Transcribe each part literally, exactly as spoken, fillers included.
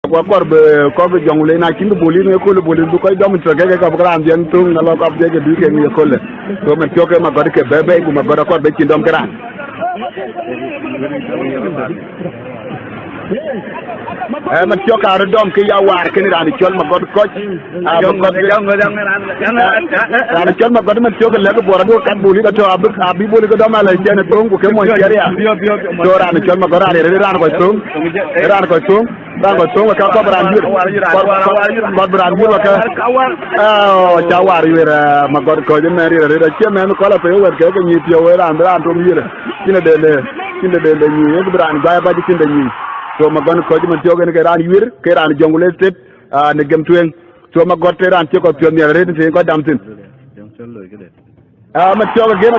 Ku akɔɔr bï kɔc Jɔŋlei, na cïn bï bolis në kööl, bolis bï kɔc dɔm tɔ̈ kek, ka bï raan dhiɛn thöŋ, na lɔ kɔc dhiɛc ke bï ke ŋic ëköölë. So, mën thiɔ̈k ke Magɔt ke bɛ̈ɛ̈i bɛ̈ɛ̈i, ku Magɔt akɔɔr bï cin dɔm ke raan. Ë, mën thiɔ̈k ka röt dɔm ke ya waar kënë raan cɔl Magɔt kɔc. Ah, Magɔt, raan cɔl Magɔt mën thiɔ̈k ke lɛ̈k buɔɔr aduɔ̈k kat bolis atɔ̈, abï, abï bolis ke dɔm ala cɛn ë thöŋ, ku ke mony ciɛɛr ya. So, raan cɔl Magɔt raan rëër, raan kɔc thöŋ. Raan kɔc thöŋ. Raan kɔc thöŋ wek ka kɔɔr bï raan yuër. Kɔɔr, kɔɔr, kɔɔr bï raan yuër wek ka. Ah, ca waar yuër, ah, Magɔt kɔc ëmɛn riɛr arëët, acie mɛn kɔl apɛi wɛ̈t ke ke nyic piɔ̈u, wek raan bï raan thöŋ yuër. Cïn de den de, cïn de den de nyic, wek bï raan guai abac cïn de nyic. So Magɔt kɔc mën thiɔ̈k en ke raan yuër, ke raan Jɔŋlei State, ah, në gem tueŋ. So Magɔt ke raan cï kɔc piɔ̈ɔ̈th nhial arëët, të kɔc dam thïn. Ah, mën thiɔ̈k again.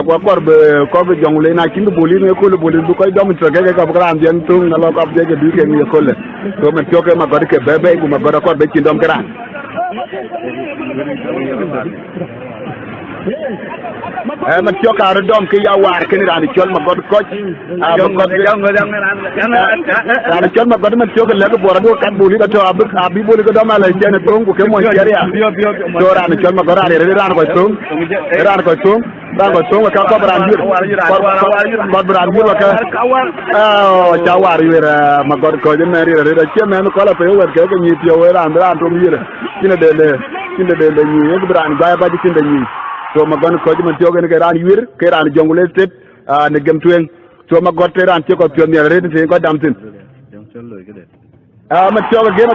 Wa kɔɔr bï kɔc ke Jɔŋlei, na cïn bï bolis në köölë, bolis bï kɔc dɔm tɔ̈ kek, ke kɔc bï raan dhiɛn thöŋ, na lɔ kɔc dhiɛc ke bï kek në ye köölë. So, man thiɔ̈k ke Magot ke bɛ̈ɛ̈i bɛ̈ɛ̈i, ku Magot akɔɔr bï cin dɔm ke raan. Ë, man thiɔ̈k ka röt dɔm ke ya waar kënë raan cɔl Magot kɔc, a, Magot, raan cɔl Magot man thiɔ̈k ke lɛ̈k bɔr aduɔ̈k kat bolis atɔ̈, abï, abï bolis ke dɔm ala cɛn ë thöŋ, ku ke mony ciɛɛr ya. So, raan cɔl Magot raan rëër raan kɔc thöŋ, raan kɔc thöŋ. Raan kɔc thöŋ wek ka kɔɔr bï raan yuër. Kɔɔr, kɔɔr, kɔɔr bï raan yuër wek ka. Aa, ca waar yuër, aa, Magot kɔc ëmɛn riɛr arëët, acie mɛn kɔl apɛi wɛ̈t ke ke nyïïth piɔ̈u wek raan, raan thöŋ yuër. Cïn de dende, cïn de dende nyïï, yek bï raan guai abac cïn de nyïï. So Magot kɔc ëmɛn thiɔ̈k en ke raan yuër, ke raan Jɔŋlei State, aa, në gem tueŋ. So Magot ke raan cï kɔc piɔ̈ɔ̈th nhial arëët, cïn kɔc dam thïn. Aa, man thiɔ̈k agën.